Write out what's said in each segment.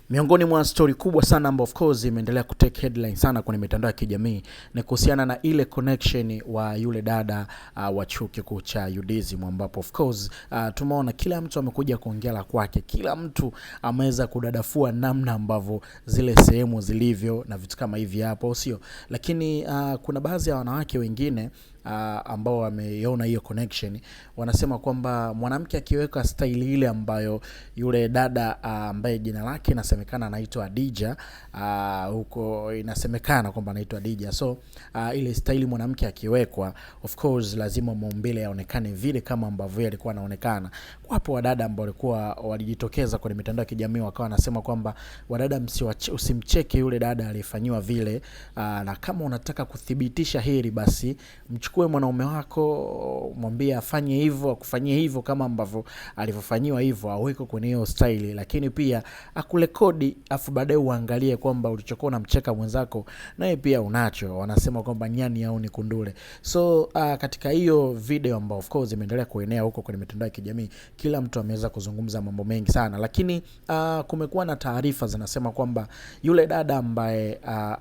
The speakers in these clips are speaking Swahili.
Miongoni mwa stori kubwa sana ambayo of course imeendelea kutake headline sana kwenye mitandao ya kijamii ni kuhusiana na ile connection wa yule dada wa chuo kikuu cha UDSM, ambapo of course tumeona kila mtu amekuja kuongea la kwake, kila mtu ameweza kudadafua namna ambavyo zile sehemu zilivyo na vitu kama hivi hapo, sio? Lakini kuna baadhi ya wanawake wengine ambao wameiona hiyo connection wanasema kwamba mwanamke akiweka staili ile ambayo yule dada ambaye jina lake inasemekana anaitwa Adija, huko inasemekana kwamba anaitwa Adija. So ile staili mwanamke akiwekwa, of course lazima maumbile yaonekane vile kama ambavyo alikuwa anaonekana. Wapo wadada ambao walikuwa walijitokeza kwenye mitandao ya kijamii wakawa wanasema kwamba wadada, usimcheke yule dada aliyefanyiwa vile, na kama unataka kuthibitisha hili basi mchukue mwanaume wako, mwambie afanye hivyo, akufanyie hivyo kama ambavyo alivyofanyiwa hivyo, aweke kwenye hiyo staili, lakini pia akurekodi, afu baadaye uangalie kwamba ulichokuwa unamcheka mwenzako naye pia unacho. Wanasema kwamba nyani au ni kundule. So katika hiyo video ambayo of course imeendelea kuenea huko kwenye mitandao ya kijamii, kila mtu ameweza kuzungumza mambo mengi sana, lakini kumekuwa na taarifa zinasema kwamba yule dada ambaye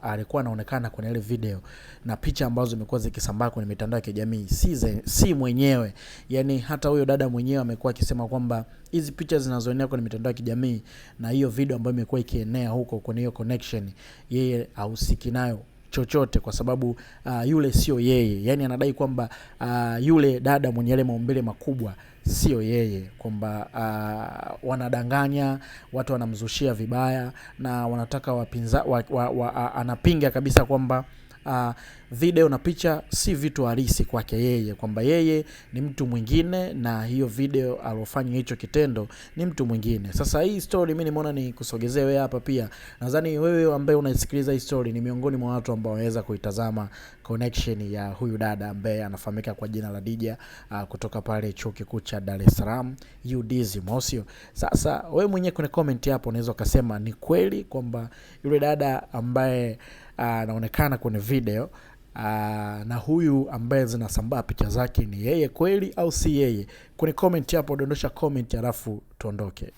alikuwa anaonekana kwenye ile video na picha ambazo zimekuwa zikisambaa kwenye mitandao ya kijamii si mwenyewe. Yani hata huyo dada mwenyewe amekuwa akisema kwamba hizi picha zinazoenea kwenye mitandao ya kijamii na hiyo video ambayo imekuwa ikienea huko kwenye hiyo connection, yeye hahusiki nayo chochote kwa sababu yule sio yeye. Yani anadai kwamba yule dada mwenye yale maumbile makubwa sio yeye, kwamba wanadanganya watu, wanamzushia vibaya na wanataka wapinza, anapinga kabisa kwamba video na picha si vitu halisi kwake yeye, kwamba yeye ni mtu mwingine na hiyo video alofanya hicho kitendo ni mtu mwingine. Sasa hii story mimi nimeona ni kusogezee wewe hapa pia. Nadhani wewe ambaye unaisikiliza hii story ni miongoni mwa watu ambao waweza kuitazama connection ya huyu dada ambaye anafahamika kwa jina la Dija kutoka pale chuo kikuu cha Dar es Salaam UDSM, sio? Sasa wewe mwenyewe kwenye comment hapo unaweza ukasema ni kweli kwamba yule dada ambaye anaonekana kwenye video na huyu ambaye zinasambaa picha zake ni yeye kweli au si yeye? Kwenye comment hapo dondosha comment, halafu tuondoke.